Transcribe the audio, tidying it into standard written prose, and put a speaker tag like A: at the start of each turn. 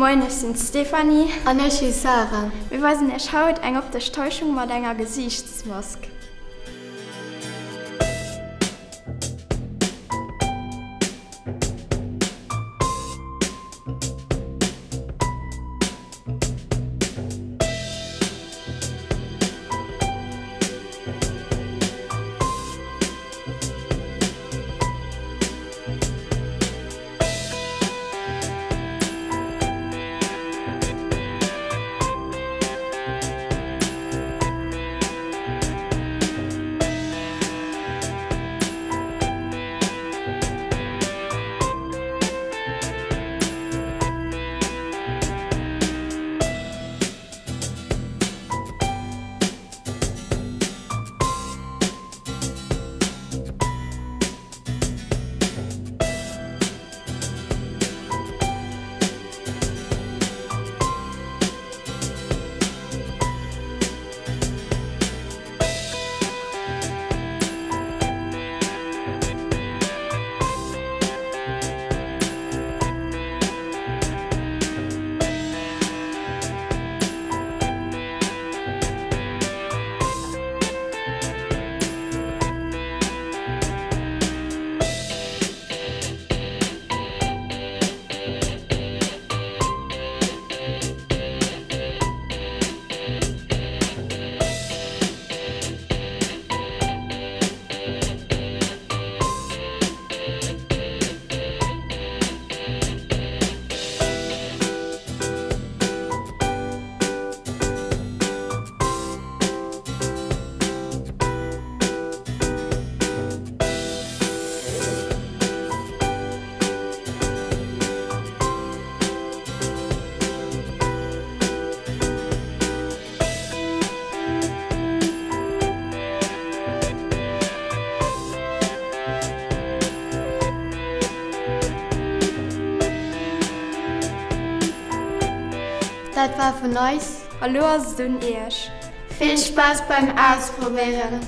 A: Moien, ech sinn d'Stéphanie.
B: An ech si Sarah.
A: Mir weisen iech haut eng optesch Täuschung mat enger Gesiichtsmask.
B: Dat war vun eis.
A: A lo ass et un iech.
B: Vill Spaass beim Ausprobéieren!